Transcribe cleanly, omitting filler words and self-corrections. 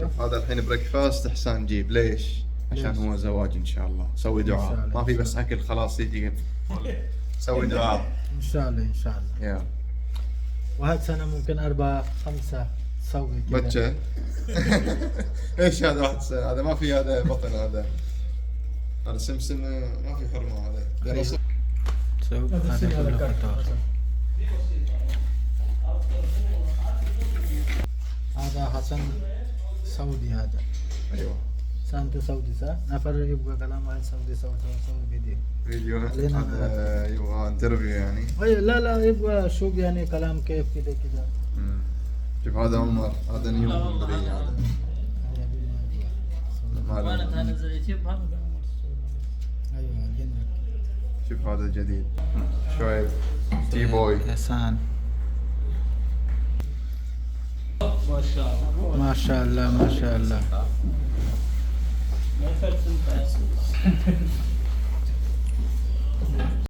ايوه. هذا الحين breakfast احسان نجيب ليش؟ عشان ليش؟ هو زواج ان شاء الله، سوي إن شاء دعاء، الله، ما في إن شاء بس اكل خلاص يجي. سوي دعاء. ان شاء الله ان شاء الله. يلا. وهاد سنه ممكن 4 5 تسوي كذا. بچة. ايش هذا واحد سنة؟ هذا ما في، هذا بطن، هذا هذا سمسم، ما في حرمة هذا. هذا كله فطار. هذا حسن سعودي هذا. ايوه. سانت سعودي صح؟ نفر يبغى كلام واحد سعودي سعودي سعودي فيديو. فيديو. علينا. هذا يبغى interview يعني. أيوة، لا لا، يبغى شوف يعني كلام كيف كذا كذا. شوف هذا عمر، هذا new مدري هذا. هذا ما وانا له. تنزل يوتيوب هذا. ايوه الحين. شوف هذا جديد شوي تي بوي. احسان. ما شاء الله. ما شاء الله ما شاء الله. ما ينفع.